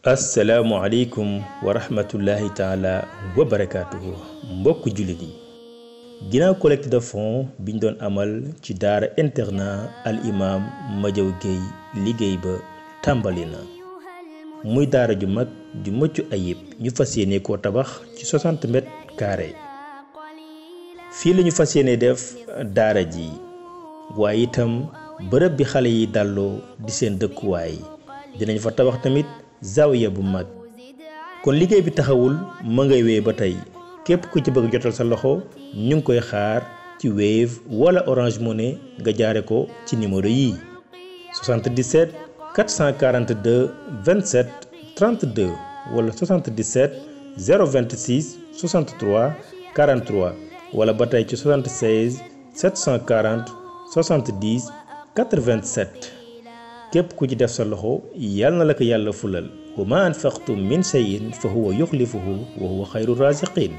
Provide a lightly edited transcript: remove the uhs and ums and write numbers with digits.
asalaamualeykum wa rahmatullahi taala wa barakaatuhu mbokk jullit yi ginnaaw collecte de fonds biñ doon amal ci daara internat al imam Madiaw Guèye liggéey ba tàmbali na muy daara ju mag ju mucc ayib ñu fas yéene koo tabax ci 60 mètres carrés fii la ñu fas yéene def daara ji waaye itam bërëb bi xale yi dalloo di seen dëkkuwaay dinañ fa tabax tamit zawiya bu mag kon liggéey bi taxawul ma ngay wéy ba tey képp ku ci bëgg jotal sa loxo ñu ngi koy xaar ci Wave wala Orange Money nga jaare ko ci numéro yi 77 442 27 32 wala 77 026 63 43 wala ba tey ci 76 740 70 87 képp ku ci def sa loxo yal na la ko yàlla fulal wa ma anfaqtum min shay'in fa huwa yukhlifuhu wa huwa khayru raziqin